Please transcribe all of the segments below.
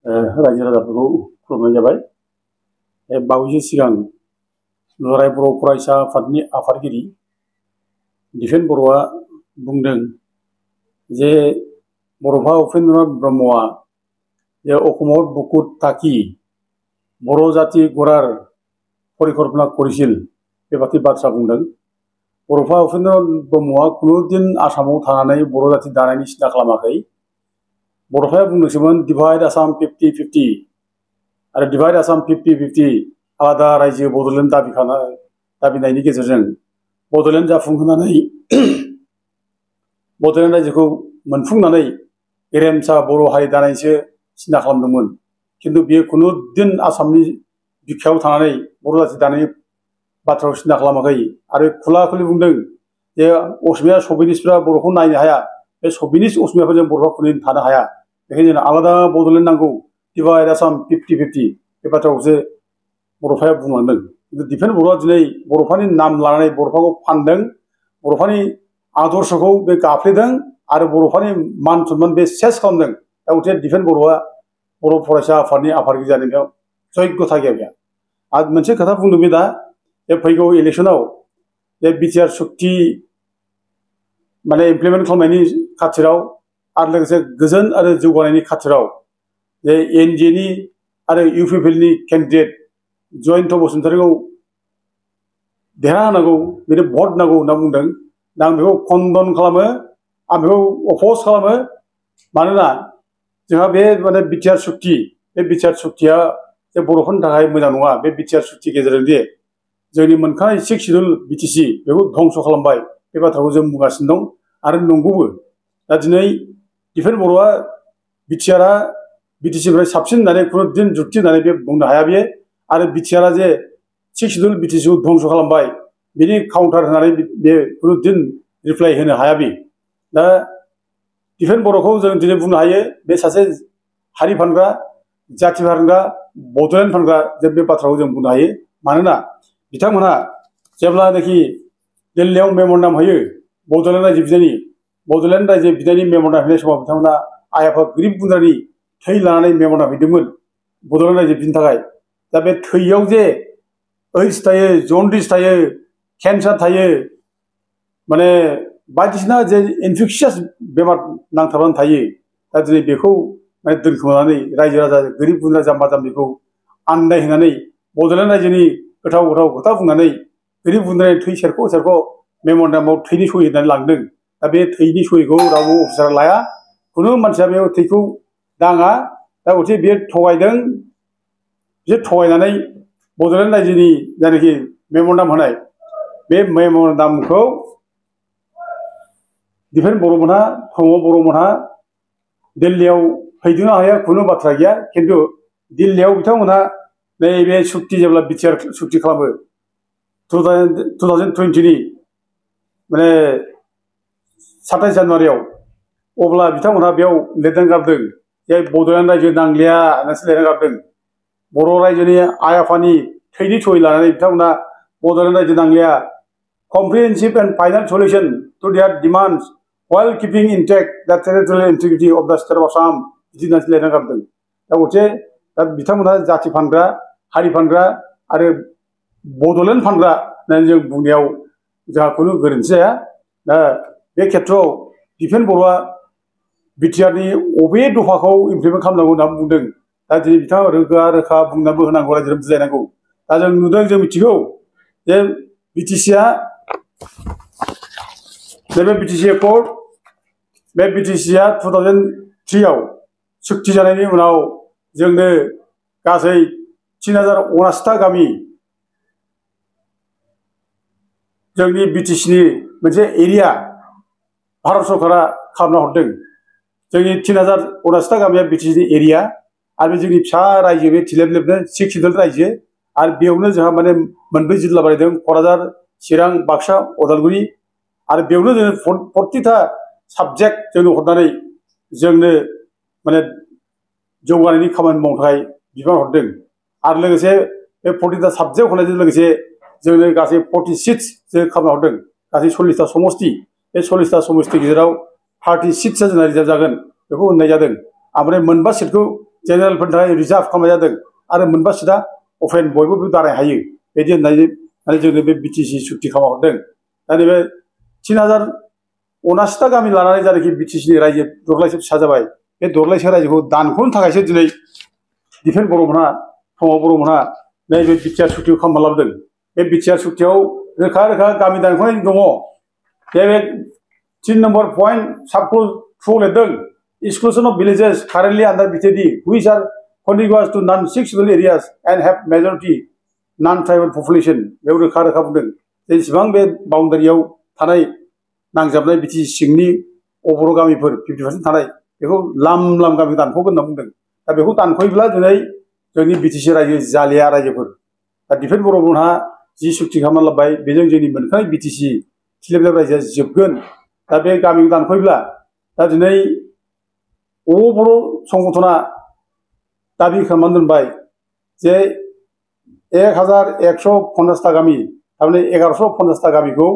रायजो राजाफोरखौ खुलुमनाय जाबाय। बावैसो सिगां दुलाराय बर' फरायसा आफादनि आफादगिरि दिपेन बर'आ बुंदों जे बड'फा उपेन्द्रनाथ ब्रह्मआ जे অসমত বুকুত থাকি बर' জাতি গড়ার পরিকল্পনা করেছিল बेबादि बाथ्रा बुंदों। बड'फा उपेन्द्रनाथ ब्रह्मआ खुनुदिन आसामाव थानानै बर' जाति दानायनि सिन्था खालामाखै। बड'फाया बुंदोंसोमोन डिभाइड आसाम 50-50 आरो डिभाइड आसाम 50-50 आलादा रायजो बड'लेण्ड दाबिनायनि गेजेरजों बड'लेण्ड जाफुंहोनानै बड'लेण्ड रायजोखौ मोनफुंनानै गेरेमसा बर' हारि दानायसो सिन्था खालामदोंमोन। खिन्थु बियो खुनुदिन आसामनि बिखायाव थानानै बर' जाति दानायनि बाथ्राखौ सिन्था खालामाखै आरो खुला खुलि बुंदों जे असमिया सभिनिस्टफ्रा बर'खौ नायनो हाया, बे सभिनिस्ट असमियाफोरजों बर'फ्रा खुनुदिन थानो हाया, बेखायनो जोंनो आलादा बड'लेण्ड नांगौ, डिभाइड आसाम 50-50 बे बाथ्राखौसो बड'फाया बुंलांदों। खिन्थु दिपेन बर'आ दिनै बड'फानि नाम लानानै बड'फाखौ फानदों, बड'फानि आदर्शखौ बे गाफ्लेदों आरो बड'फानि मान सन्मान बे सेस खालामदों। दा गथिखे दिपेन बर'आ बर' फरायसा आफादनि आफादगिरि जानो बेयाव जग्यथा गैया बेहा। आरो मोनसे खोथा बुंदों बे दा बे फैगौ इलेक्सनाव जे बिटिआर सुक्ति माने इमप्लिमेन्ट खालामनायनि खाथिराव आरो लोगोसे गोजोन आरो जौगानायनि खाथिराव जे एनडिएनि आरो इउपिपिएलनि केन्डिडेट जयन्त बसुमतारीखौ देरहाहोनांगौ, बेनो भट नांगौ होनना बुंदों। दा आं बेखौ खन्दन खालामो, आं बेखौ अपोज खालामो। मानोना जोंहा बे माने बिटिआर सुक्ति, बे बिटिआर सुक्तिया जे बर'फोरनि थाखाय मोजां नङा। बे बिटिआर सुक्ति गेजेरजों जे जोंनि मोनखानाय 6 शिड्युल बिटिसि बेखौ धंस खालामबाय, बे बाथ्राखौ जों बुंगासिनो दं आरो नंगौबो। दा दिनै दिपेन बर'आ बिटिआरआ बिटिसिनिफ्राय साबसिन होननानै खुनुदिन जुक्ति होननानै बे बुंनो हाया बियो। आरो बिटिआरआ जे 6 शिड्युल बिटिसिखौ धंस खालामबाय, बिनि काउन्टार होनानै बे खुनुदिन रिप्लाइ होनो हाया बे। दा दिपेन बर'खौ जों दिनै बुंनो हायो बे सासे हारि फानग्रा, जाथि फानग्रा, बड'लेण्ड फानग्रा, जों बे बाथ्राखौ जों बुंनो हायो। मानोना बिथांमोनहा जेब्लानाखि दिल्लीयाव मेम'रेन्डाम होयो बड'लेण्ड रायजो बिनायनि मेम'रेन्डाम होनाय समाव बिथांमोना आइ आफा गोरिब गुन्द्रानि थै लानानै मेम'रेन्डाम हैदोंमोन बड'लेण्ड रायजो बिनो थाखाय। दा बे थैयाव जे ओइड्स थायो, जन्डिस थायो, केन्सार थायो, माने बायदिसिना जे इनफेक्सियास बेमार नांथाबनानै थायो। दा दिनै बेखौ माने दोनखोमानानै रायजो राजा गोरिब गुन्द्रा जाम्बा जाम्बिखौ आन्दायहोनानै बड'लेण्ड रायजोनि गोथाव गोथाव खोथा बुंनानै गोरिब गुन्द्रानि थै सेरख' सेरख' मेम'रेन्डामाव थैनि सहि होनानै लांदों। दा बे थैनि सहिखौ रावबो अफिसार लाया, खुनु मानसिया बे थैखौ दाङा। दा गथिखे बेयो थगायदों। बिसोर थगायनानै बड'लेण्ड रायजोनि जायनाखि मेम'रेन्डाम होनाय, बे मेम'रेन्डामखौ दिपेन बर'मोनहा, प्रमद बर'मोनहा दिल्लीयाव हैदोंना हाया खुनु बाथ्रा गैया। खिन्थु दिल्लीयाव बिथांमोनहा नैबे सुक्ति जेब्ला बिटिआर सुक्ति खालामो 2020नि माने 27 जानुवारियाव, अब्ला बिथांमोनहा बेयाव लिरनानै गारदों जे बड'लेण्ड रायजो नांलिया होननानैसो लिरनानै गारदों। बर' रायजोनि आइ आफानि थैनि सहि लानानै बिथांमोनहा बड'लेण्ड रायजो नांलिया, comprehensive and final solution to their demands while keeping intact the territorial integrity of the state of Assam बिदि होननानैसो लिरनानै गारदों। दा गथिखे दा बिथांमोनहा जाथि फानग्रा, हारि फानग्रा आरो बड'लेण्ड फानग्रा होननानै जों बुंनायाव जोंहा खुनु गोरोन्थि जाया। दा बे खेथ्रआव दिपेन बर'आ बिटिआरनि अबे दफाखौ इमप्लिमेन्ट खालामनांगौ होनना बुंदों। दा दिनै बिथाङा रोखा बुंनानैबो होनांगौ, रायजोनो बुजायनांगौ। दा जों नुदों, जों मिथिगौ जे बिटिसिआ नैबे बिटिसि एकर्ड, बे बिटिसिआ 2003आव सुक्ति जानायनि उनाव जोंनो गासै 3079टा गामि जोंनि बिटिसिनि मोनसे एरिया भारत सरकारा खालामना हरदों। जोंनि 3079टा गामिया बिटिसिनि एरिया आरो जोंनि फिसा रायजो बे थिलेबलेबनो 6 शिड्युल रायजो। आरो बेयावनो जोंहा माने 4 जिल्ला बानायदों, क'क्राझार, चिरां, बाक्सा, उदालगुरि। आरो बेयावनो जोङो 40टा साबजेक्ट जोंनो हरनानै जोंनो माने जौगानायनि खामानि मावनो थाखाय बिबान हरदों। आरो लोगोसे बे 40टा साबजेक्ट हरनायजों लोगोसे जोंनो गासै 40 सिट्स जों खालामना हरदों, गासै 40टा समस्ति। बे 40टा समस्ति गेजेराव 30 सिट्सआ जोंना रिजार्भ जागोन, बेखौ होननाय जादों। ओमफ्राय 4 सिटखौ जेनेरेलफोरनि थाखाय रिजार्भ खालामनाय जादों आरो मोनबा सीटआ अपेन बयबो दाराय हायो बिदि होननानै माने जोंनो बे बिटिसि सुक्ति खालामहरदों। दा नैबे 3079टा गामि लानानै जायनाखि बिटिसिनि रायजो दरलाइसे फिसा जाबाय बे दरलाइसे रायजोखौ दानख'नो थाखायसो दिनै दिफेन बर'मोनहा फंबाय बर'मोनहा नैबे बिटिआर सुक्तिखौ खालामना लाबोदों। बे बिटिआर सुक्तियाव रोखा रोखा गामि दानख'नाय दङ। बे 3 नम्बर पॉइंट साब क्ल'ज 2 लिरदों exclusion of villages currently under BTD which are contiguous to non-6 areas and have majority non-tribal population बेयाव रोखा रोखा बुंदों जेसेबां बे बाउन्डारियाव थानाय नांजाबनाय बिटिसि सिंनि अबर' गामिफोर 50% थानाय बेखौ लाम लाम गामि दानख'गोन होनना बुंदों। दा बेखौ दानख'योब्ला दिनै जोंनि बिटिसि रायजो जालिया रायजोफोर दा दिफेन बर'मोनहा जि सुक्ति खालामना लाबाय बेजों जोंनि मोनखानाय बिटिसि खिलेबलेब रायजोआ जोबगोन। दा बे गामिखौ दानख'योब्ला दा दिनै बर' संगठना दाबि खालामनानै दोनबाय जे 1150टा गामि थारमाने 1150टा गामिखौ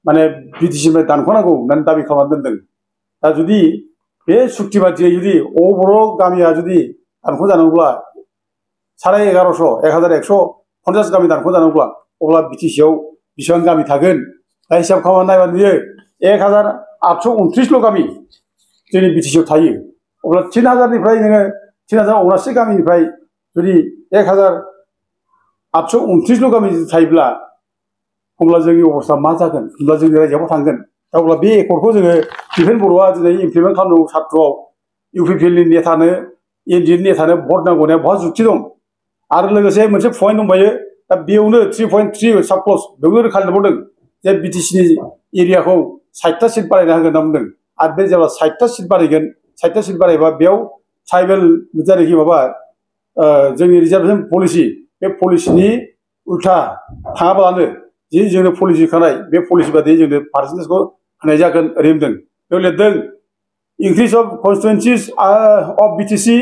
माने बिटिसिनिफ्राय दानख'नांगौ होननानै दाबि खालामनानै दोनदों। दा जुदि बे सुक्ति बादियै जुदि बर' गामिया जुदि दानख'जानांगौब्ला 1150 गामि दानख'जानांगौब्ला अब्ला बिटिसिआव बेसेबां गामि थागोन? दा हिसाब खालामनानै नायबा नुयो 1829ल' गामि जोंनि बिटिसिआव थायो। अब्ला 3000निफ्राय नोङो 3079 गामिनिफ्राय जुदि 1829ल' गामि थायोब्ला अब्ला जोंनि अबस्था मा जागोन? अब्ला जोंनि रायजोआव थांगोन। दा अब्ला बे एकर्डखौ जोङो दिफेन बर'आ दिनै इमप्लिमेन्ट खालामनांगौ सात्रआव इउपिपिएलनि नेतानो एनडिएनि नेतानो भट नांगौ होननाया बहा जुक्ति दं? आरो लोगोसे मोनसे पइन्ट दंबायो दा बेयावनो 3.3 साब क्ल'ज बेयावनो रोखा लिरबावदों जे बिटिसिनि एरियाखौ 60टा सिट बानायना होगोन होनना बुंदों। आरो बे जेब्ला 60टा सिट बानायगोन 60टा सिट बानायबा बेयाव ट्राइबेल जायनाखि माबा जोंनि रिजार्भेसन पलिसि बे पलिसिनि उल्था थाङाब्लानो जि जोंनो पलिसि होखानाय बे पलिसि बादियै जोंनो पार्सेन्टेजखौ होनाय जागोन ओरै होनदों। बेयाव लिरदों increase of constituencies of BTC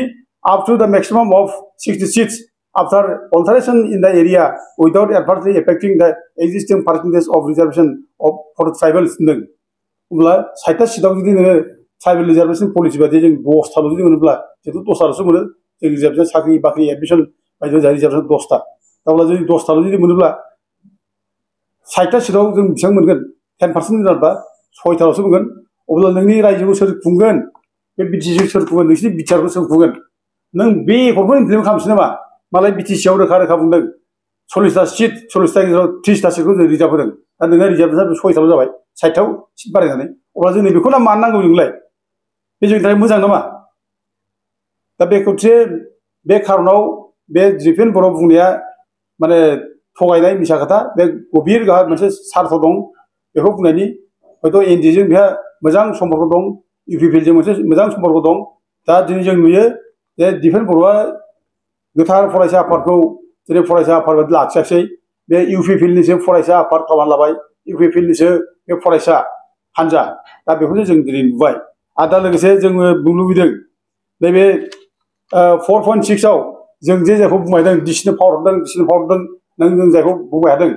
up to the maximum of 60 seats after alteration in the area without adversely affecting the existing percentage of reservation of for tribals होनदों। अब्ला 60टा सीटआव जुदि नोङो ट्राइबेल रिजार्भेसन पलिसि बादियै जों 10टाल' जुदि मोनोब्ला जिहेतु 10टाल'सो मोनो जों रिजार्भेसन साख्रि बाख्रि एडमिसन बायदियाव जोंहा रिजार्भेसन 10टा अब्ला जुदि 10टाल' जुदि मोनोब्ला 60टा सीटआव जों बेसेबां मोनगोन 10% जायोबा 6टाल'सो मोनगोन। अब्ला नोंनि रायजोखौ सोर खुंगोन? बे बिटिसिखौ सोर खुंगोन? नोंसिनि बिटिआरखौ सोर खुंगोन? नों बे एकर्डखौ इमप्लिमेन्ट खालामसै नामा? मालाय बिटिसिआव रोखा रोखा बुंदों 40टा सीट 40टा गेजेराव 30टा सीटखौ जों रिजार्भ होदों। दा नोंहा रिजार्भेसना 6टाल' जाबाय 60टाव सीट बारायनानै अब्ला जोंनो बेखौ ना मानो नांगौ नोंलाय? बे जोंनि थाखाय मोजां नामा? दा बे खौसे बे खारनाव बे दिफेन बर' बुंनाया माने थगायनाय मिसा खोथा बे गभीर गाहा मोनसे सार्थ दं बेखौ बुंनायनि हयथ' एनडिएजों बेहा मोजां सम्पर्क दं इउपिपिएलजों मोनसे मोजां सम्पर्क दं। दा दिनै जों नुयो जे दिफेन बर'आ गोथार फरायसा आफादखौ दिनै फरायसा आफाद बायदि लाखियाखिसै बे इउपिपिएलनिसो फरायसा आफाद खालामना लाबाय इउपिपिएलनिसो बे फरायसा हान्जा दा बेखौनो जों दिनै नुबाय। आरो दा लोगोसे जोङो बुंनो लुबैदों नैबे 4.6आव जों जे जायखौ बुंबायदों डिसिनो पावार हरदों डिसिनो पावार हरदों नों जायखौ बुंबाय थादों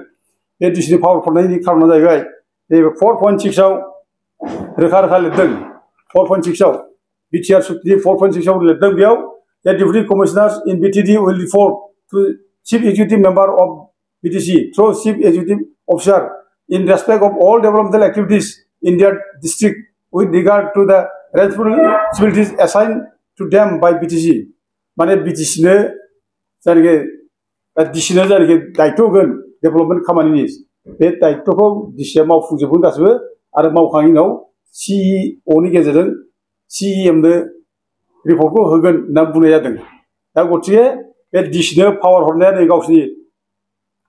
बे डिसिनो पावार हरनायनि खारना जाहैबाय नैबे 4.6आव रोखा रोखा लिरदों 4.6आव बिटिआर सुक्ति 4.6आव लिरदों बेयाव the deputy commissioners in BTD will report to chief executive member of BTC through chief executive officer in respect of all developmental activities in their district with regard to the responsibilities assigned to them by BTC माने BTCनो जायनाखि डिसिनो जायनाखि दायित्व होगोन development खामानिनि बे दायित्वखौ डिसिआ मावफुंजोबगोन गासैबो आरो मावखांनायनि उनाव सिइअनि गेजेरजों सिइएमनो रिपर्टखौ होगोन होनना बुंनाय जादों। दा गतिके बे डिसिनो पावार हरनाया नै गावसिनि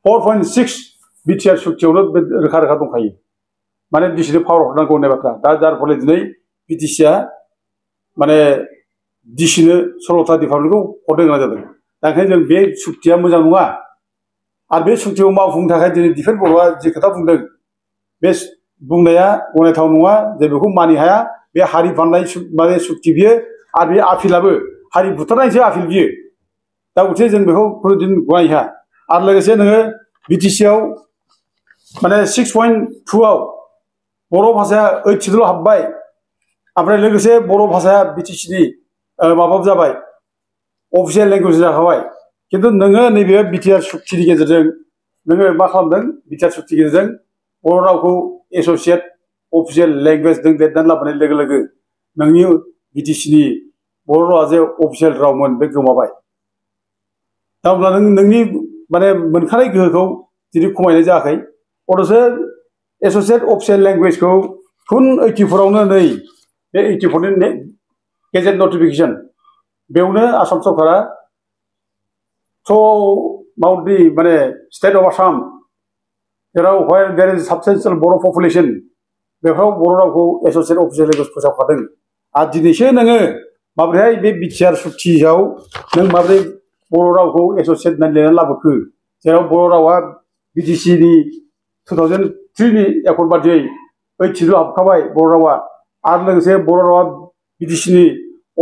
4.6 बिटिआर सुक्तियावनो रोखा रोखा दंखायो माने डिसिनो पावार हरनांगौ होननाय बाथ्रा। दा जार फले दिनै बिटिसिआ माने डिसिनो 16टा डिपार्टमेन्टखौ हरनो गोनां जादों। दा ओंखायनो जों बे सुक्तिया मोजां नङा आरो बे सुक्तिखौ मावफुंनो थाखाय दिनै दिफेन बर'आ जि खोथा बुंदों बे बुंनाया गनायथाव नङा जे बेखौ मानि हाया बे हारि फाननाय माने सुक्ति बियो आरो बे आपिलाबो हारि बुथारनायसो आपिल बियो। दा गतिके जों बेखौ खुनुदिन गनायनो हाया। आरो लोगोसे नोङो बिटिसिआव माने 6.2आव बर' भाषाया 8 सीटल' हाबबाय ओमफ्राय लोगोसे बर' भाषाया बिटिसिनि माबाबो जाबाय अफिसियेल लेंगुवेज जाखाबाय खिन्थु नोङो नैबे बिटिआर सुक्तिनि गेजेरजों नोङो मा खालामदों बिटिआर सुक्तिनि गेजेरजों बर' रावखौ एस'सियेट अफिसियेल लेंगुवेज जों लिरनानै लाबोनाय लोगो लोगो नोंनि बिटिसिनि बर' रावा जे अफिसियेल रावमोन बे गोमाबाय दा अब्ला नोंनि माने मोनखानाय गोहोखौ दिनै खमायनाय जायाखै अथ'सो एस'सियेट अफिसियेल लेंगुवेजखौ खुन 84आवनो नै बे 84नि गेजेट नटिफिकेसन बेयावनो आसाम सरकारा throughout the माने स्टेट अफ आसाम जेराव where there is substantial Bodo' population बेफोराव बर' रावखौ एस'सियेट अफिसियेल लेंगुवेज फोसावखादों आरो दिनैसो नोङो माबोरैहाय बे बिटिआर सुक्तियाव नों माबोरै बर' रावखौ एस'सियेट होननानै लिरनानै लाबोखो जेराव बर' रावा बिटिसिनि 2003नि एकर्ड बादियै 80 हाबखाबाय बर' रावा आरो लोगोसे बर' रावा बिटिसिनि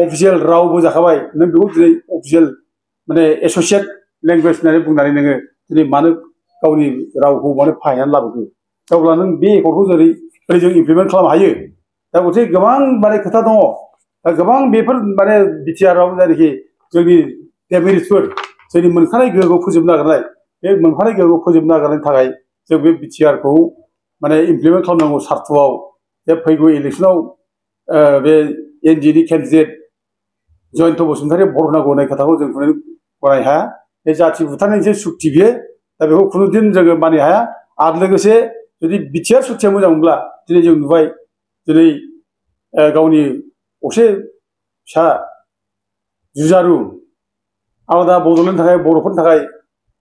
अफिसियेल रावबो जाखाबाय नों बेखौ दिनै अफिसियेल माने एस'सियेट लेंगुवेज होननानै बुंनानै नोङो दिनै मानो गावनि रावखौ मानो फाहायनानै लाबोखो अब्ला नों बे एकर्डखौ बोरै जों इमप्लिमेन्ट खालामनो हायो दा गथे गोबां माने खोथा दङ दा गोबां बेफोर माने बिटिआराव जायनाखि जोंनि डेमेरिट्सफोर जोंनि मोनखानाय गोहोखौ फोजोबनो नागिरनाय बे मोनखानाय गोहोखौ फोजोबनो नागिरनायनि थाखाय जों बे बिटिआरखौ माने इमप्लिमेन्ट खालामनांगौ सार्थआव जे फैगौ इलेक्सनाव बे एनडिएनि केन्डिडेट जयन्त बसुमतारी भट होनांगौ होननाय खोथाखौ जों गनायनो हाया बे जाथि बुथारनायनि जे सुक्ति बियो दा बेखौ खुनुदिन जोङो मानिनो हाया आरो लोगोसे जुदि बिटिआर सुक्तिया मोजां मोनब्ला दिनै जों नुबाय दिनै गावनि असे फिसा जुजारु आलादा बड'लेण्डनि थाखाय बर'फोरनि थाखाय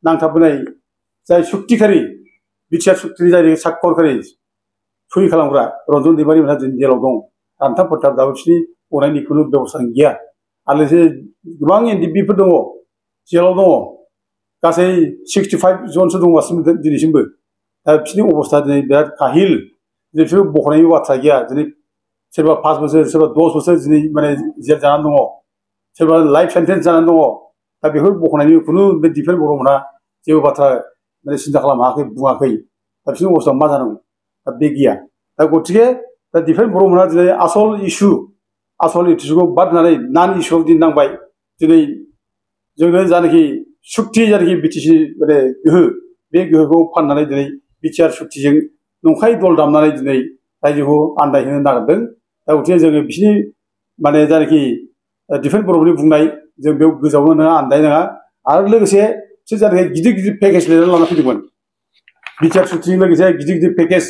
नांथाबबोनाय जाय सुक्तिखारि बिटिआर सुक्तिनि जाय साखरखारि सहि खालामग्रा रन्जन दैमारि मोनहा दिनै जेलाव दं रानथाब फोथाब दाबो बिसोरनि गनायनि खुनु बेबस्था गैया आरो लोगोसे गोबां एनडिएफबिफोर दङ जेलाव दङ गासै 65 जनसो दंगासिनो दिनैसिमबो दा बिसोरनि अबस्था दिनै बिराद काहिल बिसोर बखनायनि बाथ्रा गैया दिनै सोरबा 5 बोसोर सोरबा 10 बोसोर दिनै माने जेल जानानै दङ सोरबा लाइफ सेन्टेन्स जानानै दङ दा बेफोर बखनायनि खुनु बे डिफेन्स बर'मोनहा जेबो बाथ्रा माने सिन्था खालामनो हायाखै बुङाखै दा बिसोरनि अबस्था मा जानांगौ दा बे गैया दा गतिके दा डिफेन्स बर'मोनहा दिनै आसल इस्युखौ बाद होनानै नान इस्युआव दिन नांबाय दिनै जोंनो जानाखि सुक्ति जानाखि बिटिसि माने गोहो बे गोहोखौ फाननानै दिनै बिटिआर सुक्तिजों नंखाय दल दामनानै दिनै रायजोखौ आन्दायहोनो नागिरदों दा गतिके जोङो बिसोरनि माने जानाखि डिफेन्स बर'फोरनि बुंनाय जों बेयाव गोजावनो नाङा आन्दायनो नाङा आरो लोगोसे बिसोर जानाखि गिदिर गिदिर पेकेज लिरनानै लाना फैदोंमोन बिटिआर सुक्तिजों लोगोसे गिदिर गिदिर पेकेज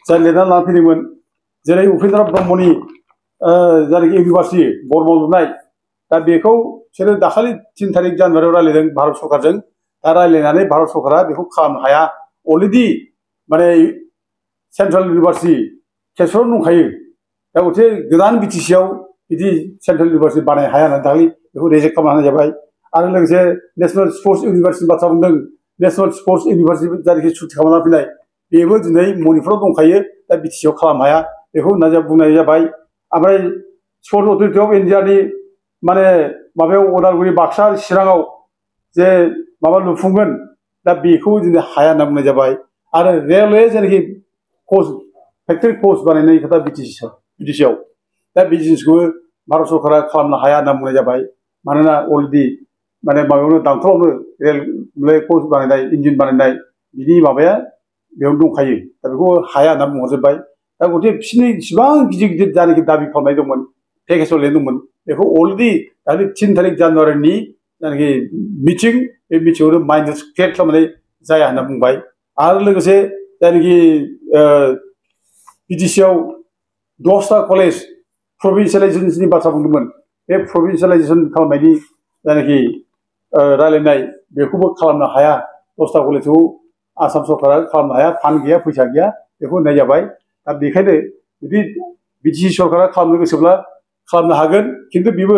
जाय लिरनानै लाना फैदोंमोन जेरै उपेन्द्र ब्रह्मनि जानाखि इउनिभार्सिटि बर्मन लुनाय दा बेखौ बिसोरो दाखालि 3 तारिख जानुवारियाव रायज्लायदों भारत सरकारजों दा रायज्लायनानै भारत सरकारा बेखौ खालामनो हाया अलरेडि माने सेन्ट्रेल इउनिभार्सिटि तेजपुराव दंखायो दा गथे गोदान बिटिसिआव बिदि सेन्ट्रेल इउनिभार्सिटि बानायनो हाया होननानै दाखालि बेखौ रिजेक्ट खालामना जाबाय आरो लोगोसे नेशनेल स्पर्ट्स इउनिभार्सिटिनि बाथ्रा बुंदों नेशनेल स्पर्ट्स इउनिभार्सिटि जायखि सुक्ति खालामना फैनाय बेबो दिनै मणिपुराव दंखायो दा बिटिसिआव खालामनो हाया बेखौ होननानै बुंनाय जाबाय ओमफ्राय स्पर्ट्स अथरिटि अफ इन्डियानि माने माबायाव उदालगुरि बाक्सा चिराङाव जे माबा लुफुंगोन दा बेखौ दिनै हाया होनना बुंनाय जाबाय आरो रेलवे जेनाखि पस्ट फेक्टरि पस्ट बानायनायनि खोथा बिटिसिआव दा बे जिनिसखौबो भारत सरकारा खालामनो हाया होनना बुंनाय जाबाय मानोना अलरेडि माने माबायावनो दांथलावनो रेलवे पस्ट बानायनाय इन्जिन बानायनाय बिनि माबाया बेयावनो दंखायो दा बेखौ हाया होनना बुंहरजोब्बाय दा गथे बिसोरनि इसिबां गिदिर गिदिर जानाखि दाबि खालामनाय दंमोन पेकेजाव लिरदोंमोन बेखौ अलरेडि दाखालि 3 तारिख जानुवारिनि जानाखि मिटिं बे मिटिंआवनो माइनास क्रिएट खालामनाय जाया होनना बुंबाय आरो लोगोसे जायनाखि बिटिसिआव 10टा कलेज प्रभिन्सियेलाइजेसननि बाथ्रा बुंदोंमोन बे प्रभिन्सियेलाइजेसन खालामनायनि जायनाखि रायज्लायनाय बेखौबो खालामनो हाया 10टा कलेजखौ आसाम सरकारा खालामनो हाया फान्ड गैया फैसा गैया बेखौ होननाय जाबाय दा बेखायनो जुदि बिटिसि सरकारा खालामनो गोसोब्ला खालामनो हागोन खिन्थु बेबो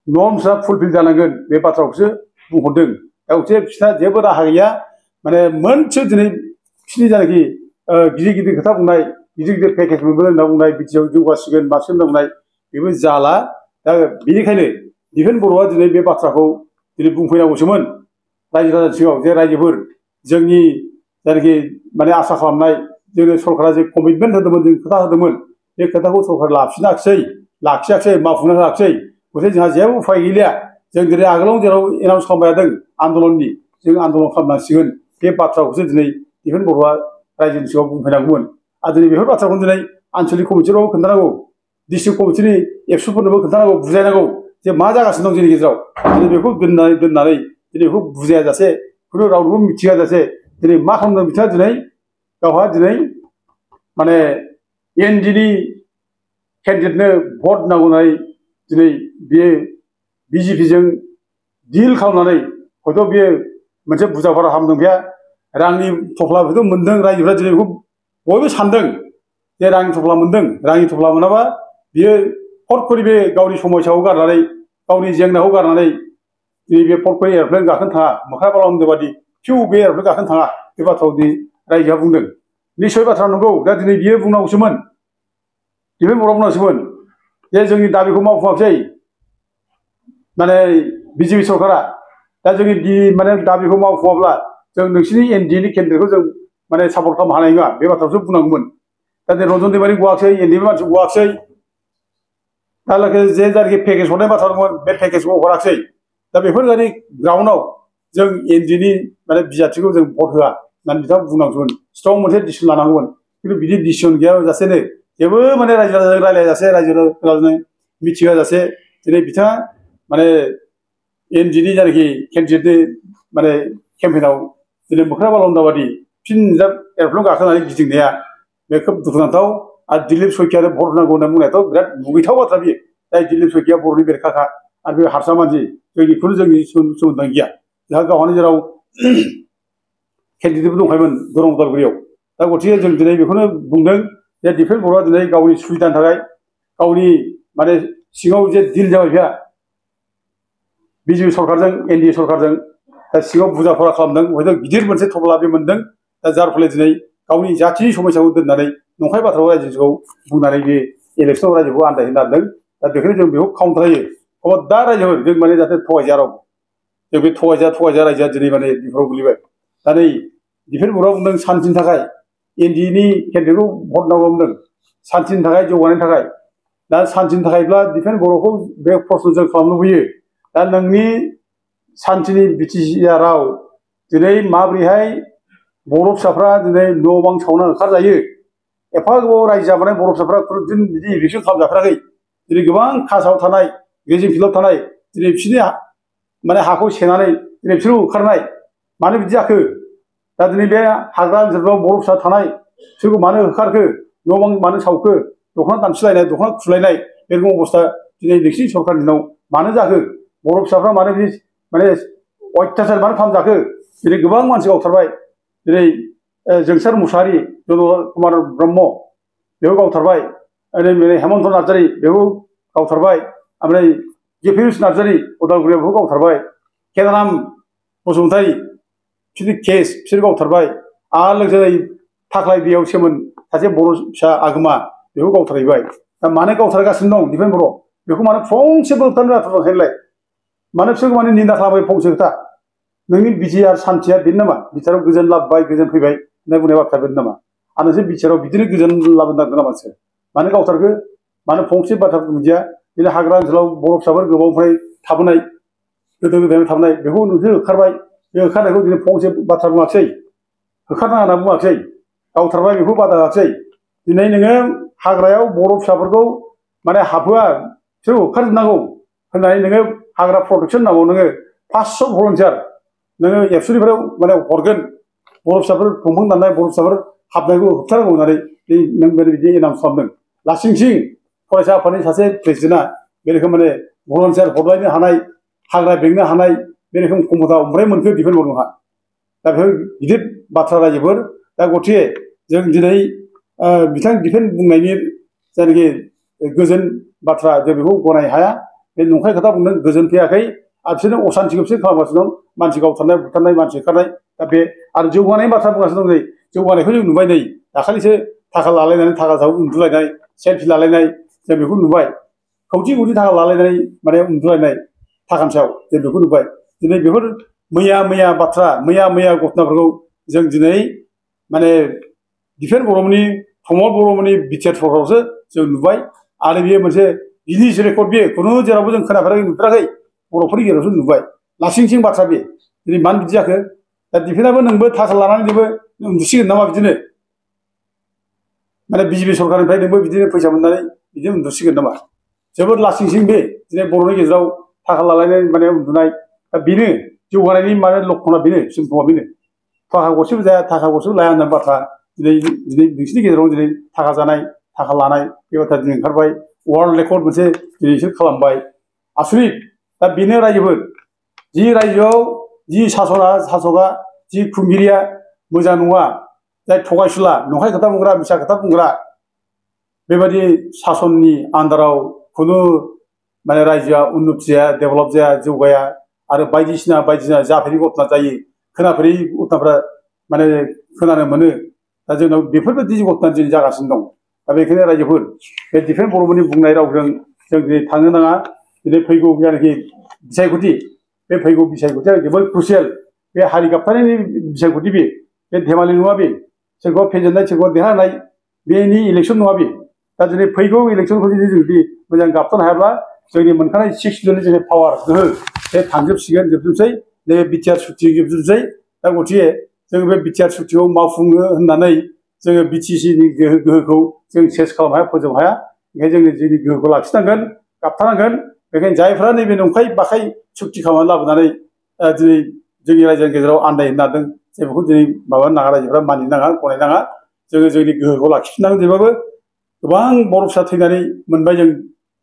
नर्मसआ फुलफिल जानांगोन बे बाथ्राखौसो बुंहरदों दा गथे बिसोरना जेबो राहा गैया माने मोनसे दिनै बिसोरनि जानाखि गिदिर गिदिर खोथा बुंनाय गिदिर गिदिर पेकेज मोनगोन होनना बुंनाय बिटिसिआव जौगासिगोन मासिगोन होनना बुंनाय बेबो जाला दा बेनिखायनो डिफेन्स बर'आ दिनै बे बाथ्राखौ दिनै बुंफैनांगौसोमोन रायजो राजानि सिगाङाव जे रायजोफोर जोंनि जायनाखि माने आसा खालामनाय जोंनो सरकारा जे कमिटमेन्ट होदोंमोन जों खोथा होदोंमोन बे खोथाखौ सरकारा लाखियाखिसै मावफुंनो होआखिसै गथे जोंहा जेबो उफाय गैलिया जों दिनै आगोलाव जेराव एनाउन्स खालामबाय थादों आन्दलननि जों आन्दलन खालामनांसिगोन बे बाथ्राखौसो दिनै दिफेन बर'आ रायजोनि सिगाङाव बुंफैनांगौमोन आरो दिनै बेफोर बाथ्राखौनो दिनै आनसलिक कमिटिफ्रावबो खोन्थानांगौ डिस्ट्रिक्ट कमिटिनि एबसुफोरनोबो खोन्थानांगौ बुजायनांगौ जे मा जागासिनो दं जोंनि गेजेराव दिनै बेखौ दोननानै दिनै बेखौ बुजायाजासे खुनु रावनोबो मिथिहोजासे दिनै मा खालामदों बिथाङा दिनै गावहा दिनै माने एनडिनि केन्डिडेटनो भट नांगौ होननानै दिनै बियो बिजेपिजों डिल खालामनानै हयथ' बियो मोनसे बुरजा भारा हामदों बेहा रांनि थफ्ला बेखौ मोन्दों रायजोफ्रा दिनै बेखौ बयबो सानदों जे रांनि थफ्ला मोन्दों रांनि थफ्ला मोनाबा बियो फटकरि बे गावनि समयसाखौ गारनानै गावनि जेंनाखौ गारनानै दिनै बे फटकरि एर'प्लेन गाखोनो थाङा मोख्रा बालामोन्दो बादि फिउ बे एर'प्लेन गाखोनो थाङा बे बाथ्राखौ दिनै रायजोआ बुंदों निस्सय बाथ्रा नंगौ दा दिनै बियो बुंनांगौसोमोन दिफेन बर'आ बुंनांगौसोमोन जे जोंनि दाबिखौ मावफुङाखिसै माने बिजेपि सरकारा दा जोंनि माने दाबिखौ मावफुङाब्ला जों नोंसिनि एनडिएनि केन्डिडेटखौ जों माने सापर्ट खालामनो हानाय नङा बे बाथ्राखौसो बुंनांगौमोन दा दिनै रन्जन दैमारि गवाखिसै एनडिएनि मानसि गवाखिसै दा लोगोसे जे जायनाखि पेकेज हरनाय बाथ्रा दंमोन बे पेकेजखौ हराखिसै दा बेफोरबायदि ग्राउन्डआव जों एनडिएनि माने बिजाथिखौ जों भट होआ होननानै बिथाङा बुंनांगौमोन स्ट्रं मोनसे डिसिसन लानांगौमोन खिन्थु बिदि डिसिसन गैयाजासेनो जेबो माने रायजो राजाजों रायज्लायजासे रायजो राजाजों मिथिहोजासे दिनै बिथाङा माने एनडिएनि जायनाखि केन्डिडेटनि माने केम्पेइनाव दिनै मोख्रा बालन्दा बादि फिन एर'प्लेन गाखोनानै गिदिंनाया बे खोब दुखुनांथाव आरो दिलीप सयकियानो भट होनांगौ होनना बुंनायाथ' बिराद मुगैथाव बाथ्रा बियो जाय दिलीप सयकिया बर'नि बेरेखाखा आरो बे हारसा मानसि जोंनिखौनो जोंनि सोमोन्दो गैया जोंहा गावहानो जेराव केन्डिडेटबो दंखायोमोन दरं उदालगुरियाव दा गथिखे जों दिनै बेखौनो बुंदों जे दिफेन बर'आ दिनै गावनि सुबिदानि थाखाय गावनि माने सिङाव जे डिल जाबाय बेहा बिजेपि सरकारजों एनडिए सरकारजों दा सिङाव बुरजा फरा खालामदों हयथ' गिदिर मोनसे थब्ला बे मोन्दों दा जार फले दिनै गावनि जाथिनि समयसाखौ दोननानै नंखाय बाथ्राखौ रायजोखौ बुंनानै बे इलेक्सनाव रायजोखौ आन्दायहोनो नागिरदों दा बेखायनो जों बेखौ काउन्टार होयो दा रायजोफोर जों माने जाहाथे थगायजाया रावबो जों बे थगायजाया रायजोआ दिनै माने बेफोराव गोलैबाय दा नै दिफेन बर'आ बुंदों सान्तिनि थाखाय एनडिएनि केन्डिडेटखौ भट नांगौ बुंदों सान्तिनि थाखाय जौगानायनि थाखाय दा सान्तिनि थाखायब्ला दिफेन बर'खौ बे प्रश्न जों खालामनो लुबैयो दा नोंनि सान्तिनि बिटिसिआरआव दिनै माबोरैहाय बर' फिसाफ्रा दिनै न' बां सावना ओंखारजायो एफा गोबाव रायजो जाबोनाय बर' फिसाफ्रा खुनुदिन बिदि इलेक्सन खालामजाफेराखै दिनै गोबां कासाव थानाय गेजें फिल्डआव थानाय दिनै बिसोरनि माने हाखौ सेनानै दिनै बिसोर ओंखारनाय मानो बिदि जाखो दा दिनै बे हाग्रा ओनसोलफ्राव बर' फिसा थानाय बिसोरखौ मानो होखारखो न' बां मानो सावखो दख'ना दानस्रिलायनाय दख'ना खुलायनाय बे रखम अबस्था दिनै नोंसिनि सरकारनि दिनाव मानो जाखो बर' फिसाफ्रा मानो बिदि माने अयथासार मानो खालामजाखो दिनै गोबां मानसि गावथारबाय दिनै जोंसार मुसाहारि जनरल कुमार ब्रह्म बेखौ गावथारबाय ओरै हेमन्त नार्जारि बेखौ गावथारबाय ओमफ्राय जेफिउस नार्जारि उदालगुरियाव बेखौ गावथारबाय केदाराम बसुमतारि बिसोरनि केस बिसोर गावथारबाय आरो लोगोसे थाख्लाय दैयाव सेमोन सासे बर' फिसा आगोमा बेखौ गावथारहैबाय दा मानो गावथारगासिनो दं दिफेन बर' बेखौ मानो फंसेबो होबथानो जाथारनायलाय मानो बिसोरखौ माने निन्दा खालामबाय फंसे खोथा नोंनि बिटि आर सान्थिया बेनो नामा बिटिआराव गोजोन लाबोबाय गोजोन फैबाय होननाय बुंनाय बाथ्रा बेनो नामा आरो नोंसोर बिटिआराव बिदिनो गोजोन लाबोनो नागिरदों नामा नोंसोर मानो गावथारखो मानो फंसे बाथ्रा बुंदिया दिनै हाग्रा ओनसोलाव बर' फिसाफोर गोबावनिफ्राय थाबोनाय गोदो गोदायनिफ्राय थाबोनाय बेखौ नोंसोर होखारबाय बे होखारनायखौ दिनै फंसे बाथ्रा बुङाखिसै होखारनाङा होनना बुङाखिसै गावथारबाय बेखौ बादा होआखिसै दिनै नोङो हाग्रायाव बर' फिसाफोरखौ माने हाबहोआ बिसोर होखारजोबनांगौ होननानै नोङो हाग्रा प्रटेक्सन नांगौ नोङो 500 भलन्टियार नोङो एबसुनिफ्राय माने हरगोन बर' फिसाफोर दंफां दाननाय बर' फिसाफोर हाबनायखौ होबथानांगौ होननानै नों बिदि एनाउन्स खालामदों लासिंसिं फरायसा आफादनि सासे प्रेसिडेन्टआ बे रोखोम माने भलन्टियार हरलायनो हानाय हाग्रा बेंनो हानाय बे रोखोम क्षमता ओमफ्राय मोनखो दिफेन बर'हा दा बेफोर गिदिर बाथ्रा रायजोफोर दा गथिखे जों दिनै बिथां दिफेन बुंनायनि जायनाखि गोजोन बाथ्रा जों बेखौ गनायनो हाया बे नंखाय खोथा बुंदों गोजोन फैयाखै आरो बिसोरनो असान्तिखौ बिसोर खालामगासिनो दं मानसि गावथारनाय बुथारनाय मानसि होखारनाय दा बे आरो जौगानायनि बाथ्रा बुंगासिनो दं नै जौगानायखौ जों नुबाय नै दाखालिसो थाखा लालायनानै थाखा जाव उन्दुलायनाय सेल्फि लालायनाय जों बेखौ नुबाय खौथि खौथि थाखा लालायनानै माने उन्दुलायनाय थाखानि सायाव जों बेखौ नुबाय दिनै बेफोर मैया बाथ्रा मैया घटनाफोरखौ जों दिनै माने दिफेन बर'मोननि प्रमद बर'मोननि बिटिआर सरकारावसो जों नुबाय आरो बेयो मोनसे गिनिज रेकर्ड बेयो खुनु जेरावबो जों खोनाफेराखै नुफेराखै बर'फोरनि गेजेरावसो नुबाय लासिं सिं बाथ्रा बे दिनै मानो बिदि जाखो दा डिफेन्सआबो नोंबो थाखा लानानै नोंबो उन्दुसिगोन नामा बिदिनो माने बिजेपि सरकारनिफ्राय नोंबो बिदिनो फैसा मोननानै बिदिनो उन्दुसिगोन नामा जोबोद लासिं सिं बे दिनै बर'नि गेजेराव थाखा लालायनाय माने उन्दुनाय दा बेनो जौगानायनि माने लक्षणा बेनो सिम्पटमा बेनो थाखा गरसेबो जाया थाखा गरसेबो लाया होननाय बाथ्रा दिनै नोंसिनि गेजेराव दिनै थाखा जानाय थाखा लानाय बे बाथ्रा दिनै ओंखारबाय वर्ल्ड रेकर्ड मोनसे दिनै बिसोर खालामबाय आसरित दा बेनो रायजोफोर जि रायजोआव जि सासका जि खुंगिरिया मोजां नङा जाय थगायसुला नंखाय खोथा बुंग्रा मिसा खोथा बुंग्रा बेबायदि सासननि आन्दाराव खुनु माने रायजोआ उन्नति जाया डेभेलप जाया जौगाया आरो बायदिसिना जाफेरि घटना जायो खोनाफेरि घटनाफ्रा माने खोनानो मोनो दा जोंनाव बेफोरबायदि घटना दिनै जागासिनो दं दा बेखायनो रायजोफोर बे डिफेन्स बर'फोरनि बुंनाय रावजों जों दिनै थांनो नाङा दिनै फैगौ जायनाखि बिसायख'थि बे फैगौ बिसायख'थिया जोबोद क्रुसियेल बे हारि गाबथानायनि बिसायख'थि बे धेमालि नङा बे सोरखौबा फेजेननाय सोरखौबा देरहानाय बेनि इलेक्सन नङा बे दा दिनै फैगौ इलेक्सनखौ जुदि मोजां गाबथानो हायाब्ला जोंनि मोनखानाय 6 सिडुलनि जोंनि पावार गोहो बे थांजोबसिगोन जोबजोबसै नैबे बिटिआर सुक्ति जोबजोबसै दा गथिखे जों बे बिटिआर सुक्तिखौ मावफुंनो होननानै जोङो बिटिसिनि गोहोखौ जों सेस खालामनो हाया फोजोबनो हाया ओंखायनो जोंनि गोहोखौ लाखिनांगोन गाबथानांगोन बेखायनो जायफ्रा नैबे नंखाय बाखाय सुक्ति खालामनानै लाबोनानै दिनै जोंनि रायजोनि गेजेराव आन्दायहोनो नागिरदों जों बेखौ दिनै माबानो नाङा रायजोफ्रा मानिनो नाङा गनायनो नाङा जोङो जोंनि गोहोखौ लाखिफिननांगोन जेब्लाबो गोबां बर' फिसा थैनानै मोनबाय जों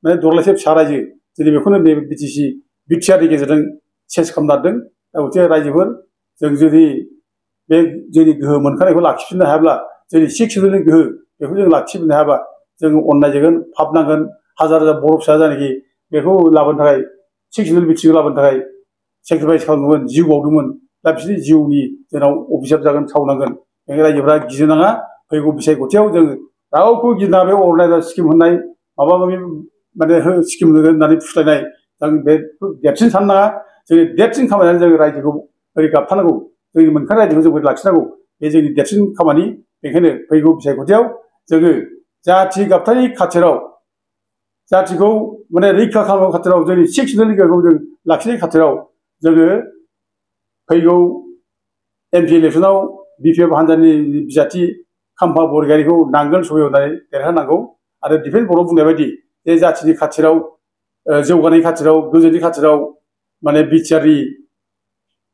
माने दरलायसे फिसा रायजो दिनै बेखौनो नैबे बिटिआरनि गेजेरजों सेस खालामनो नागिरदों दा गथिखे रायजोफोर जों जुदि बे जोंनि गोहो मोनखानायखौ लाखिफिननो हायाब्ला जोंनि 6 सिडुलनि गोहो बेखौ जों लाखिफिननो हायाबा जों अननाय जागोन पाप नांगोन हाजार बर' फिसा जायनाखि बेखौ लाबोनो थाखाय 6 सिडुल बिटिखौ लाबोनो थाखाय सेक्रिफाइस खालामदोंमोन जिउ बावदोंमोन दा बिसोरनि जिउनि जोंनाव अभिशाप जागोन सावनांगोन बेखायनो रायजोफ्रा गिनो नाङा फैगौ बिसायख'थियाव जों रावखौ गिना बे अरुणाचल स्किम होननाय माबा माबि माने स्किम होननानै फुस्लायनाय जों बे देरसिन साननो नाङा जोंनि देरसिन खामानियानो जों रायजोखौ बोरै गाबथानांगौ जोंनि मोनखानाय रायजोखौ जों बोरै लाखिनांगौ बे जोंनि देरसिन खामानि बेखायनो फैगौ बिसायख'थियाव जोङो जाथि गाबथानायनि खाथिराव जाथिखौ माने रैखा खालामनायनि खाथिराव जोंनि 6 सिडुलनि गोहोखौ जों लाखिनायनि खाथिराव जोङो फैगौ एमपि इलेक्सनाव बिपिएफ हान्जानि बिजाथि खाम्फा बरगयारिखौ नांगोल सबाय होनानै देरहानांगौ आरो डिफेन्स बर्डआव बुंनाय बायदि बे जाथिनि खाथिराव जौगानायनि खाथिराव गोजोननि खाथिराव माने बिटिआरनि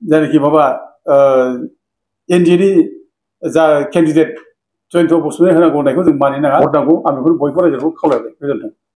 जायनाखि माबा एनडिएनि जा केन्डिडेट जयन्त बसुमतारी होनांगौ होननायखौ जों मानिनो नाङा हरनांगौ आं बेखौ बयबो रायजोखौ खावलायबाय गोजोन्थों।